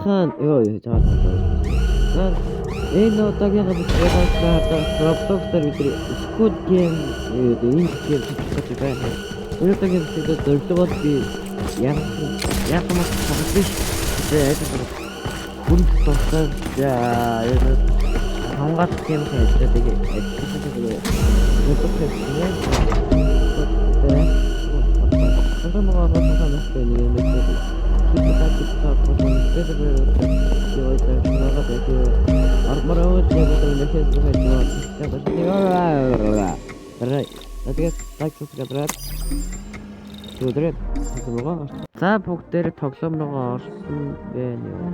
Ганцхан ёо ёо жаа. За энэ удаагийн бичлэгээр Roblox-аар бид Squid Game энэ game тоглох гэж байна. Энэ удаагийн бичлэгээр зорилгоо би яг яг юм тоглох биш. Тэгээд хүнд тусаад за хамгаалах game ажилладаг ажилладаг. За бүгдээр тоглоом руугаа орсон байна юу.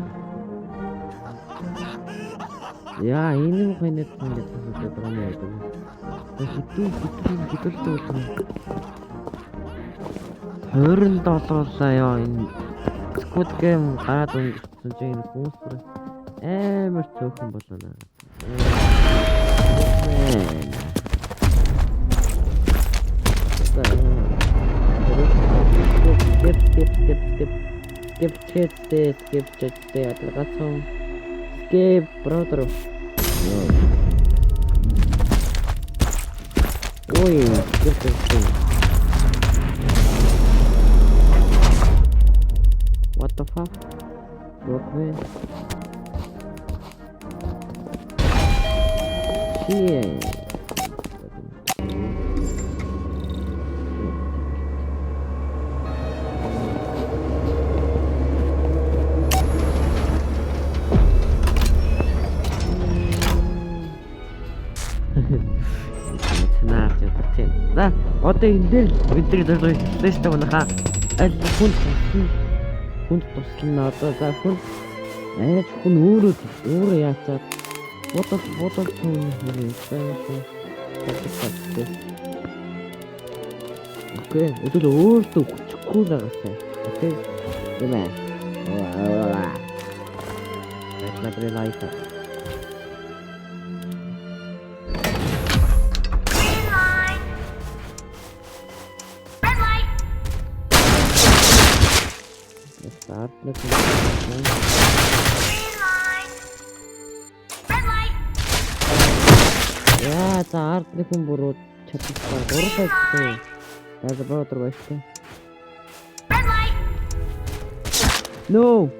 Яа, энэ юм хэнэт ингэж сонсоод байгаа юм яа. Хэдэн хэдэн хэдүүлдэг юм. 27-уулаа ёо энэ Squid Game гараад өнгөрсөн чинь энэ хүмүүс бүр амар цөөхөн болоо. Skip skip skip skip skip skip skip skip skip skip brother. Ой, skip skip. What the fuck? What man? Shit. За одоо энэ дээр бидний зорилго хэлсэн шүү дээ манайхаа. Аль хүн туслана. Хүнд туслана одоо за хүн яаж хүн өөрөө өөрөө яачаад бодол бодол хүн хэрэгтэй. Okay, өдөл өөртөө хүчгүй л байгаасай. Okay. Юм аа. That's not real life. Green light. Red light. Start the Green light. Red light. Яа, за ард нэг хүн буруу чадчихсан. Гурван байсан. За brother баяртай. Red light. No.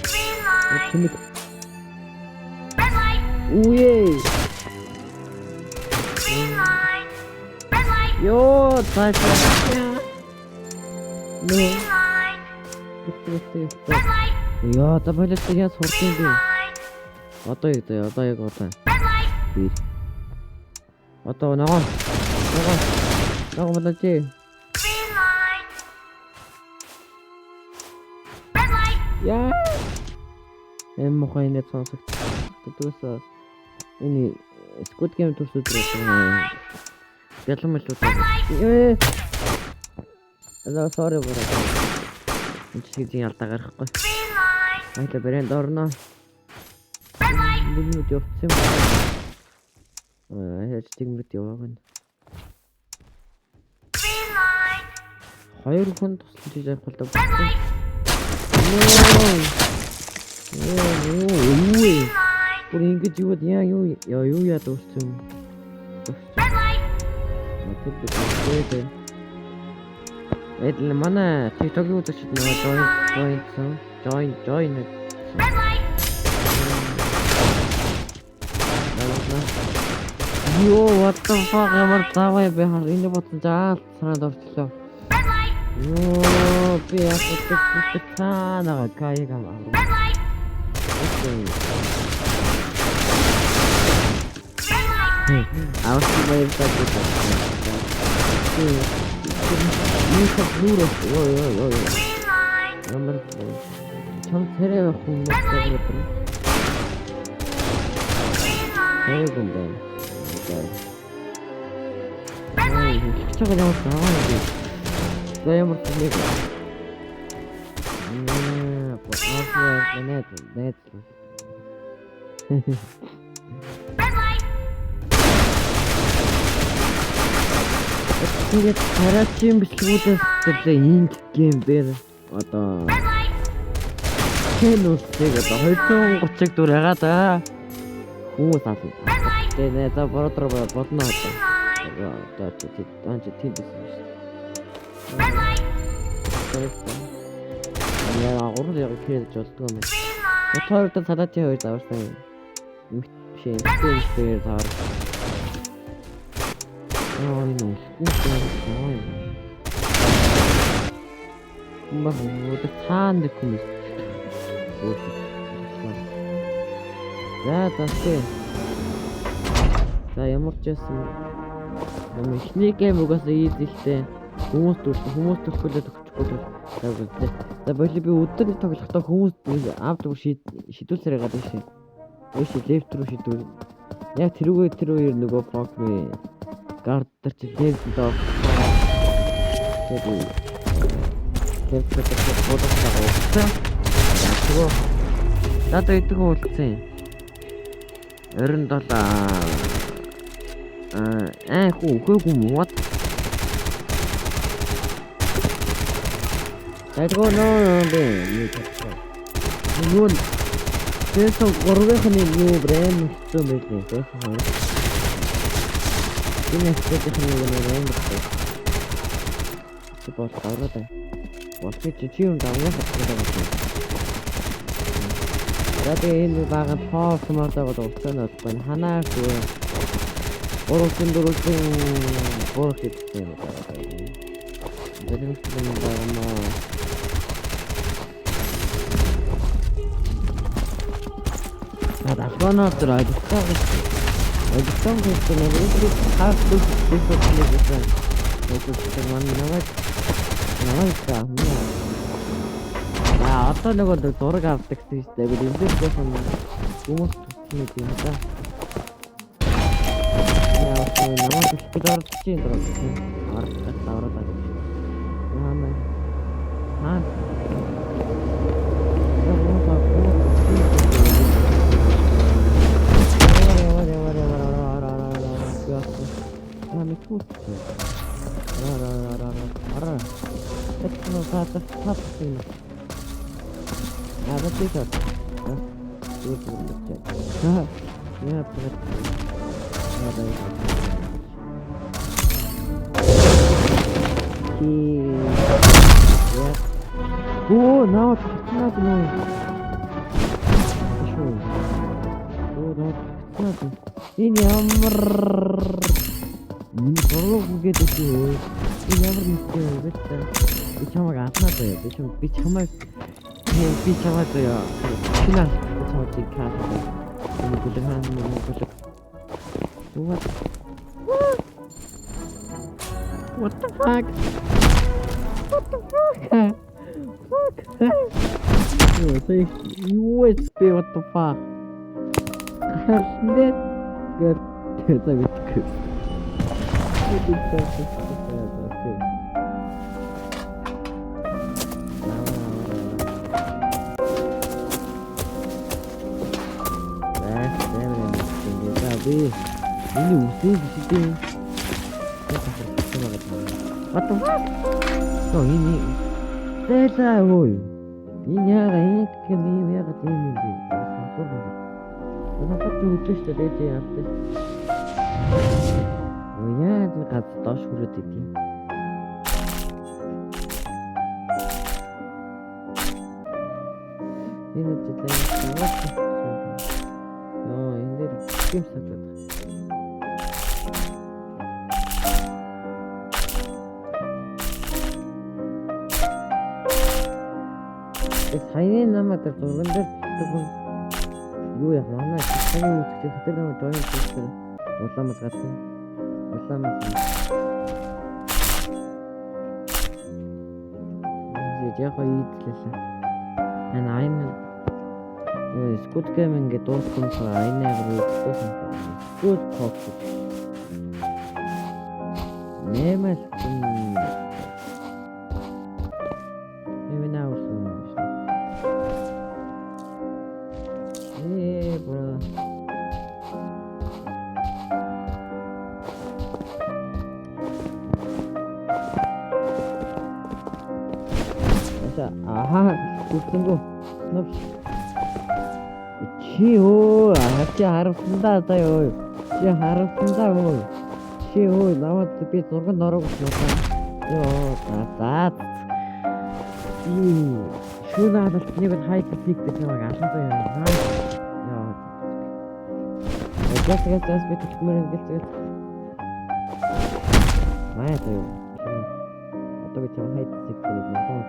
Green light. Тэнэг. Red light. Үе. Green light. Red light. Йоо, цаашаа. No. Green light. Red light. Яа, за болоод яа сурдсан Green бэ? light. Одоо яг заяа, одоо яг одоо. Red light. Би. Одоо ногоо. Ногоо. Ногоо болоо чи. Green light. Red light. Яа. Эм мохой нэг сонсогч. Тэгээс энэ Squid Game төрсөд байгаа. Бялам л үү. Ээ. Аа sorry bro. Энд шиг зин алдаа гарахгүй. Green light. Баялаа брэнд орно. Red light. Минут явцсан юм. Аа яаж тэгмэд явааг нь. Green light. Хоёр хүн тусалж явах бол Red light. Ноо. Юу юу. Light. Бүр ингэж юу яа юу яа юу яа дууссан юм. Red light. Тэр Эдл манай TikTok-ийн үзэгчид нөгөө join join join join Red light. Йоо, what the fuck ямар заваа бэ хар энэ бодсон заал санаад орчлоо. Red light. Йоо, би яг боддог цаанаа гаяг ам. Red light. Red light. Авч баярлалаа гэдэг. Юу нүрэ ёо ёо ёо. Green light. Ямар чам царай байх хүмүүс гэдэг. Green light. Царай юм байна. Red light. Хэлж байгаа ямар заваа юм бэ? За ямар нэг. Наа, бодлоо нэт нэт. Red light. Тэгээд тараачийн бичлэгүүдээс төлөө инг гейм дээр одоо Red light. Хэн үлсээг одоо 230-ыг дүр ягаа да. Хүмүүс авна. Тэгээ нэ за бородор болно одоо. Green light. Одоо чи чи чи тийм биш шүү. Red light. Яа гурал яг хийж болдгоо юм. Green light. Мотор дээр цалаачийн хоёр заварсан юм. Эмх биш эмхтэй хоёр завар. Аа энэ үлдсэн юм. Мах өөдөө цаана нэг хүмүүс. За за тий. За ямар ч байсан юм эхний game угаасаа easy л дээ. Хүмүүс дүрсэн хүмүүс төрхөлөө төгсөхгүй л за боллоо. За болоо би өдөр нэг тоглохдоо хүмүүс авд бүр шидүүлсээр байгаа биш. Биш left рүү шидүүл. Яг тэрүүгээ тэр үеэр нөгөө fuck me. Guard дээр чи left доо. Тэгээд left рүү бодох байгаа. За тэгөө. Надад идэг үлдсэн. 27 аа хүү үхээгүй юм what? Дайгоо нөө бэ юу чадсан. Юу Тэсэн гурвынх нь юу брэм хэцүү байлээ. Тэсэн хоёр. Энэ хэцүүх нь юу нэ брэм хэцүү. Чи бол гараад бай. Бол чи чи юм давнаа хатдаг байна. За тэгээ энэ бага тоосмоор байгаа уцаа нь байна. Ханаа шүү. 3 4 3 гэдэг юм байна. Тэр юм байна. Над албанаар дээр ойлгохгүй шүү. Ойлгохгүй гэсэн нь нэг хаас дүр дүр гэсэн. Тэгээд маань намайг намайг та. Аа одоо нөгөө зураг авдаг гэсэн шүү дээ. Энэ дээр жоохон хүмүүс тусна юм да. Яа, намайг бэлтгэж оролцож юм даа. Оролцож аваад байгаа. Намайг. Аа. Оо, наа татнаад нөө. Шүү. Оо, наа татнаад. Энэ ямар энэ зураг үгээд үү? Энэ ямар нэгтэй вэ та? Би чамайг алнаа заяа. Би чам би чамайг би чамайг заяа. Шинэ би чамайг кат. Энэ бүлэг хаан нэг бүлэг. What? What the fuck? What the fuck? Fuck. Юу сая юу вэ what the fuck? Харнэ гэт за мэдгүй. Би миний үсээ биш дээ. What the fuck? Оо энэ зайлаа өө. Энэ яага энэ гэх юм яага тийм юм бэ? Самсуур юм. Надад ч өглөө шүү дээ дэж явдаг. Өө яа энэ гац доош хүрээд идэв. Энэ жилээ. Йоо энэ дээр юм савж саяны намаа дээр зурган дээр тэгвэл юу яах манай саяны үзэгч хэтэр намаа join хийсэн улаан гарсан. Улаан мал. Яг ийдлээ. Энэ айн өө Squid Game ингээд дууссан болохоор айн агар үзсэн. Squid Pop. Нэмэл Аха, үсэнгүү. Нуп. Чи өө чи харамсан да заяа өө. Чи харамсан да өө. Чи өө намайг би зурганд ороог гэсэн. Йоо за за. Шүүн алалтныг нь хайд пик гэж намайг алан заяа. Йоо. Газ газ газ би тэгмээр ингээл тэгэл. Маа заяа. Одоо би чам хайд пик гэдэг юм.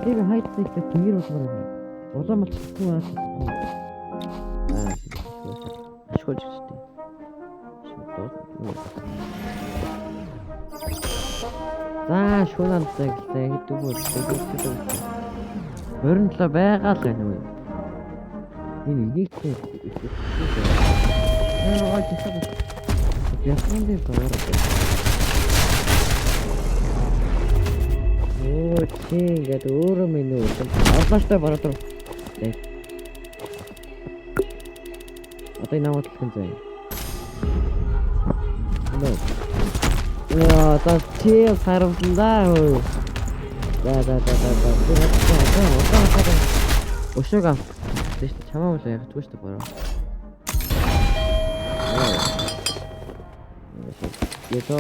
Тэр хайд пик гэх тэнгэр болохоор юм. Улаан болчихгүй аа. Аа. Ашгуулж штэ. За шүүн алдлаа гэлээ хэдэн бүр хэдэн 27 байгаа л байна уу? Энэ нэгтэй. Аа гоо яасан дээр доор. Оо чи ингээд өөрөө минь үү? Орлооштой бараад руу. Одоо энэ намайг хэлхэн заяа. Яа, та чи харамсан да хөө. За за за за за. Би одоо одоо өшөөг авах. Тийш чамаа бол ягчгүй шүү дээ бороо. Ято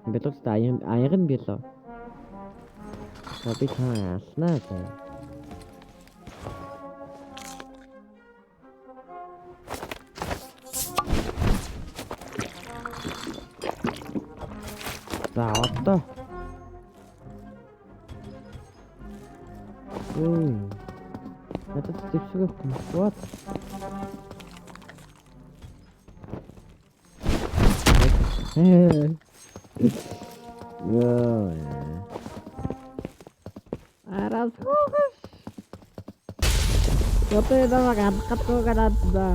бэлээ та аян бэлээ. За би та алнаа за. За одоо. Ой. Надад зэвсэг өгөх. What? Йоо. Арас хөөхөш. Одоо намайг алах гэдэг надаа.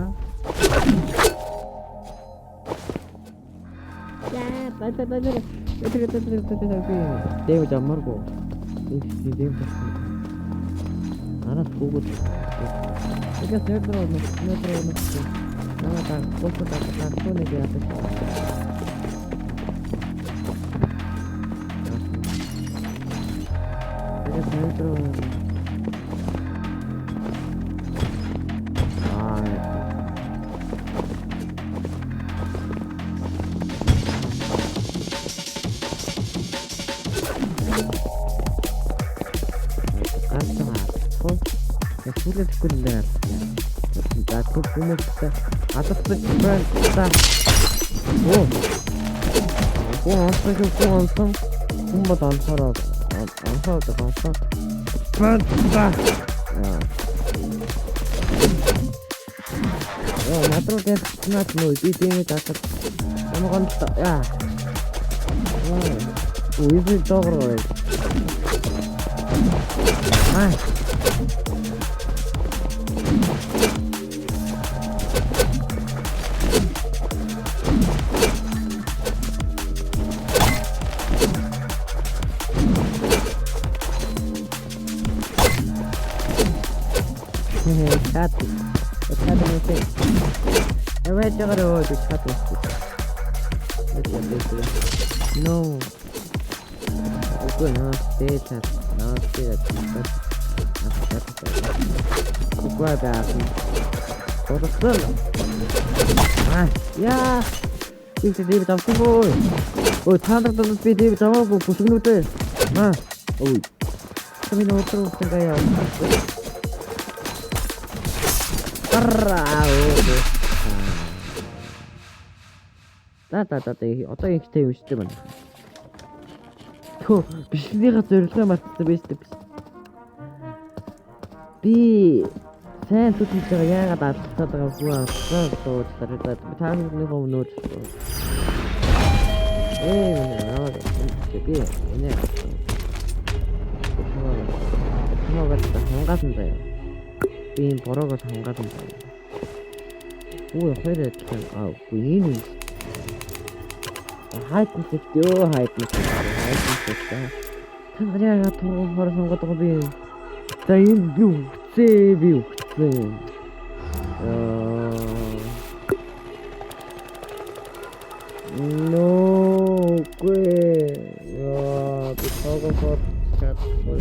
Яа, та та та. Тэр тэр тэр тэр тэр би. Дэвж амаргүй. Дэвж дэвж. Араас хүүгүүд. Тэгээд нөтрөө нөтрөө нөтрөө. Намайг та гол та та нэг яадаг. Тэгээд нөтрөө. Аа. Сүүлэн тэхгүй л за түр хүмүүстэй алгацсан брэнд за. Оо. Гоо онсон гоо онсон. Хүн бол онцороо онцороо онсон. Брэнд за. Оо надруу дээр наад нөө би дэмэж атад. Ямар гонтой яа. Оо энэ доогоор гоё. Аа. Чат. Чат нүсэ. Яваж байгаа өө би чат нүсэ. No. Үгүй нөө тэ чат. Нөө тэ чат. Чат. Үгүй баа. Бодсон. Аа яа. Би дэвид авахгүй. Ой та нар би дэвид аваагүй бүсгнүүдээ. Аа. Ой. Би нөөцөр үсэн гаяа. За за за одоо ихтэй юм шүү дээ байна. Төө бичлэгийнхаа зорилгоо мартсан байж тээ. Би сайн зүтгэж байгаа яагаад алдчихсан байгаа вэ? Алцсан дуудлаа. Би та нарныхаа өмнө уучлаа. Ээ намайг би энэ намайг хангаасан заяа. Би энэ бороогоос хангаасан заяа. Үгүй хоёр адилхан. Аа үгүй энэ юм. Хайд мэт ёо хайд мэт. Хайд мэт. Та нар яагаад тугуугаар сонгоод байгаа би? За энэ би үгцээ би үгцээ. Аа No, үгүй. Яа, би тугуугаар чадахгүй.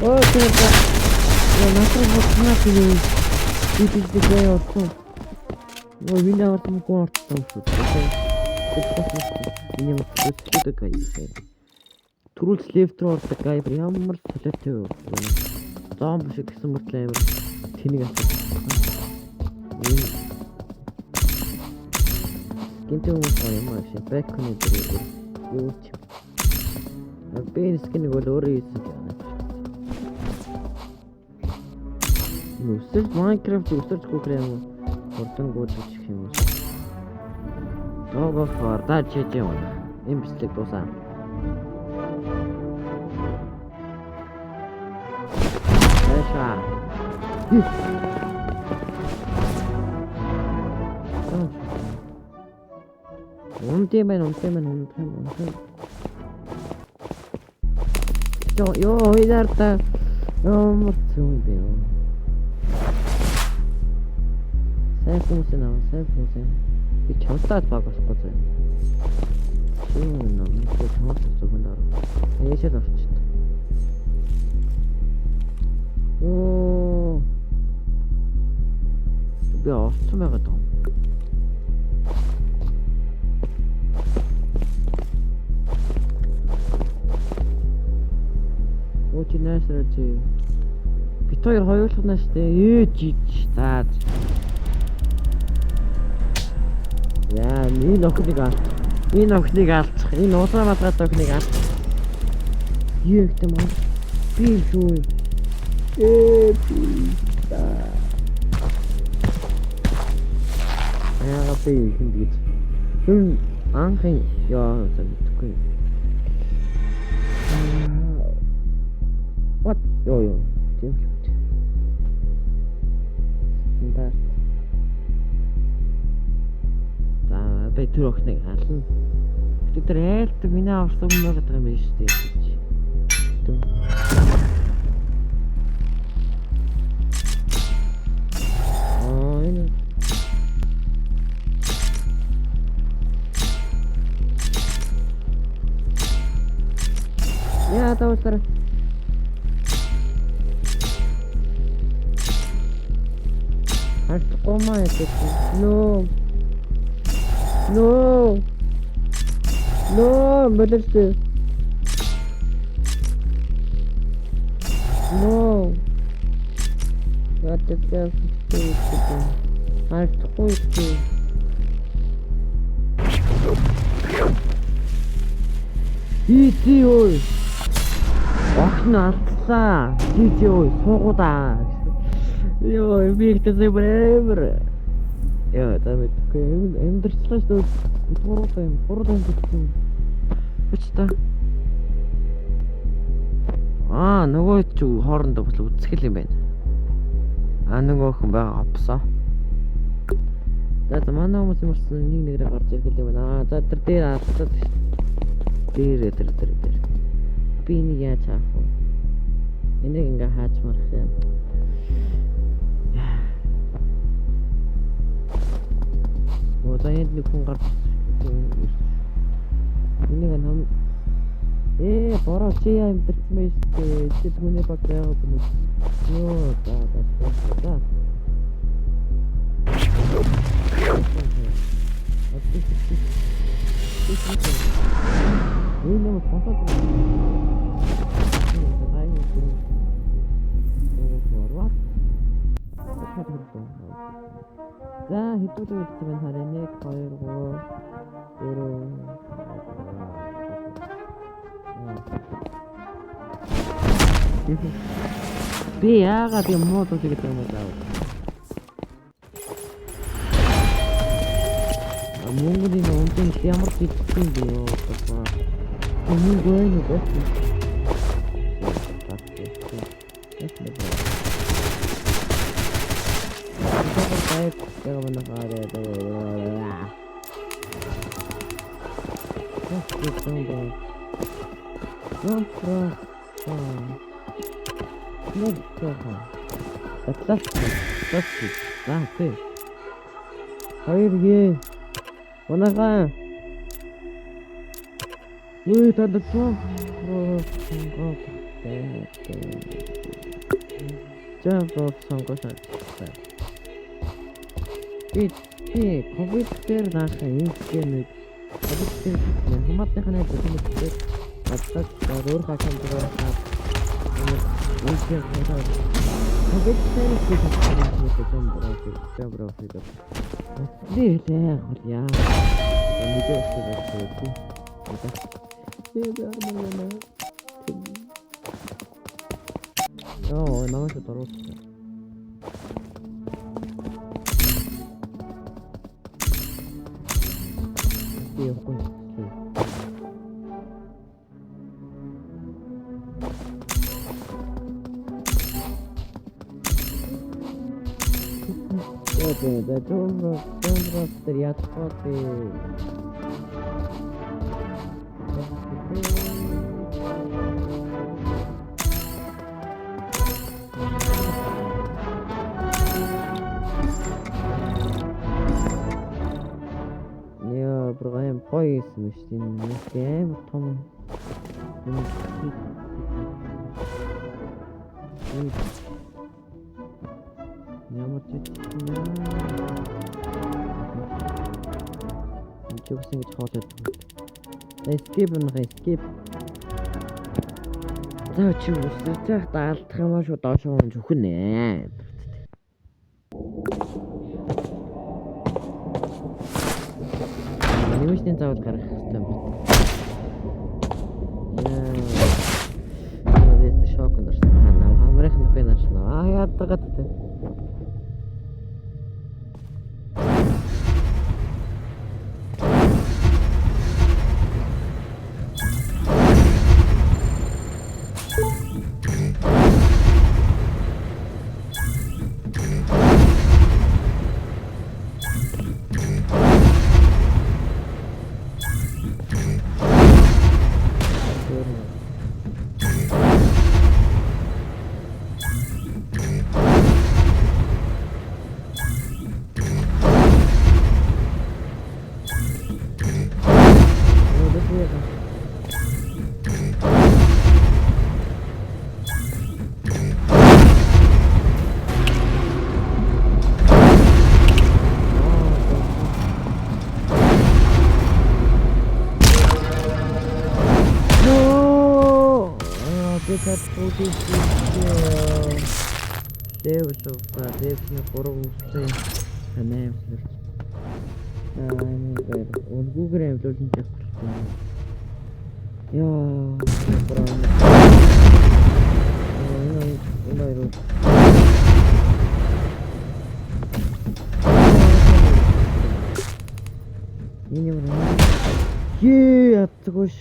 Оо тэр яа натруу боснаа тийм. Би би орсон. Ой, миний орсон гоо орсон шүү дээ. Миний өсөлтөд гай. Түрүүл left руу ордог гай ямар солиотой вэ? Зомби шиг гэсэн мөртлөө амар тэнэг асуусан. Энэ гинтэн хүмүүс юм аа шиг бэкон дээр юу ч. Би энэ skin ийг бол өөрөө хийсэн юм. Өсөж Minecraft өсөж гүхэр юм хурдан гүйдэж их юм уу. Догоо фарда чиж юм. Энэ бичлэг дуусаа. Яшаа. Унтим байна, унтим байна, унтим, унтим. Йоо, ёо, идарта. Ямар юм бэ? Сайн хүмүүс наа, сайн хүмүүс. Би чамтаад баг болохгүй зөө. Чи юм би чамтаад зүгэн даа. Ээшэл орчт. Оо. Би орцсон байгаа даа. Оо чи наашраа чи. Бит хоёр хоёулах штэ. Ээ жиж таа. Яа, энэ охиныг ал. Энэ охиныг алцах. Энэ улаан малгайтай охиныг алцах. Юу гэдэг юм бэ? Би шүү. Ээ би. Яагаад би ихэнд гэж. Энэ анхын яа мэдэхгүй. What? Йоо ёо. Тийм л үү. Стандарт. За би тэр охиныг ална. Гэтэ тэр айлт миний авсан юм байгаа юм биш үү гэж. Аа энэ яа таусар. Артқомаа гэдэг. No. No. No, боловч. No. Ятдаг. Артқой. Ити ой. Охин алдлаа. Ити ой, суугуудаа. Йоо, би ихтэй брэвэр. Яа, та мэдгүй амьдрчлаа шүү дээ. Гурван юм, гурван юм. Бич та. Аа, нөгөө чи хоорондоо бас үзэхэл юм байна. Аа, нөгөө охин байгаа авсан. За, манай хүмүүс юм болсон нэг нэгрээ гарч ирэх юм байна. Аа, за тэр дээр алдлаа. Дээр тэр тэр дээр. Би энийг яаж хаах вэ? Энийг ингээ хааж марах юм. Оо, за энд нэг хүн гарч ирсэн. Энийг нам бороо чи амьдэрсэн байж тээ. Чи түүний баг байгаад юм. Йоо, за за за. Энэ юм сонсоод байна. За хэдүүлээ үлдсэн байна хараа 1 2 3 4 Би яагаад юм муу дуу гэдэг юм бэ? Монголын үнэн ямар жижиг юм бэ ёо. Мөнгө байна уу? Хоёр гээ. Унагаа. Үгүй танд цоо. Jump off сонгосон. Би би компьютер наах энэ нэг компьютер хамаатныхаа найз хүмүүс боддог өөр аккаунт руу хаад энэ game компьютер би jump off jump off гэдэг. Би хэлээ хол яа. Мэдээ өгсөн. Би армаа. Оо, намайг дөрүүлсэн. Би явахгүй. Тэгээ за жоо тэр ядахгүй би. Яа, бүр гоё юм шүү дээ. Нэг амар том юм. Ямар ч юм чи үсэн гэж хоолойд. Skip нэ skip. За чи үсэж байхдаа алдах юм аа шүү доош унж үхнэ. Нэмэгчний заавал гаргах хэрэгтэй юм байна. Яа. Би шок орсон. Хамрынх нөхөө нарсан. Аа яадаг гэдэг. Би чадахгүй шүү. Дэв сувга дэвний 3 үстэй 8 сэрч. Аа энэ үнгүүгээр амьлуулсан ч явахгүй. Яа, буруу. Энэ хоёр. Энэ юм. Ее, ятгүйш.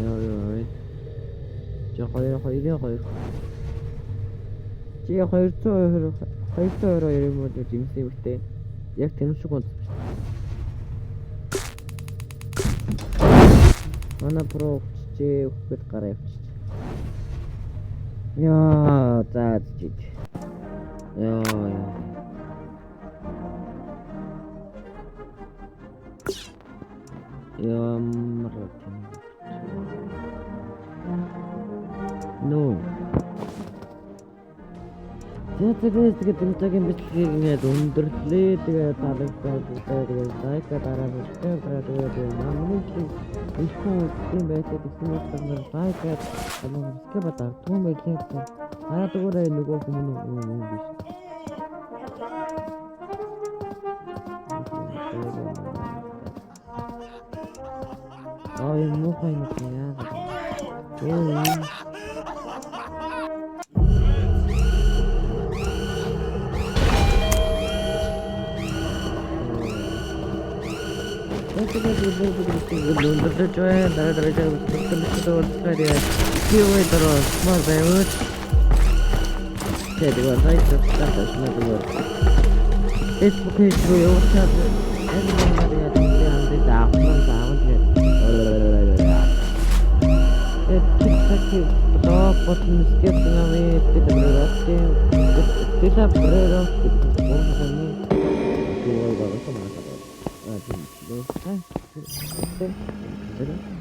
Яа яа. Чи хоёр хоёрын хоёр. Чи 220 222 юм уу жимсэн юм бэ? Яг тэр шиг унтсан шүү. Манай про өгчээ өгөхөд гараа явчих. Яа, за чиг. Яа яа. Ямар тийм. No. За тэгээд тэгээд энэ бичлэгийг ингээд өндөрлөө. Тэгээд таалагдаад тэгээд лайк дараа subscribe дараа тэгээд манай их хүн үзсэн байлаа гэсэн үг лайк subscribe дардаг байлаа. Дараа дугаараа нөгөө хүмүүс юм биш. Аа юм муухай юм яа. Өө. өндөрлөж байна. Дараа дараагийн бичлэгээр уулзъя. Дороо баяр. Тэгээд лайк subscribe дарж Facebook page руу явуулчаад энэ мөрөөр тэгээд даавсан дааван тэгээд TikTok блог болон skip намын бид нэрээ тэла брэро болгоны юу байгаа юм аа тийм.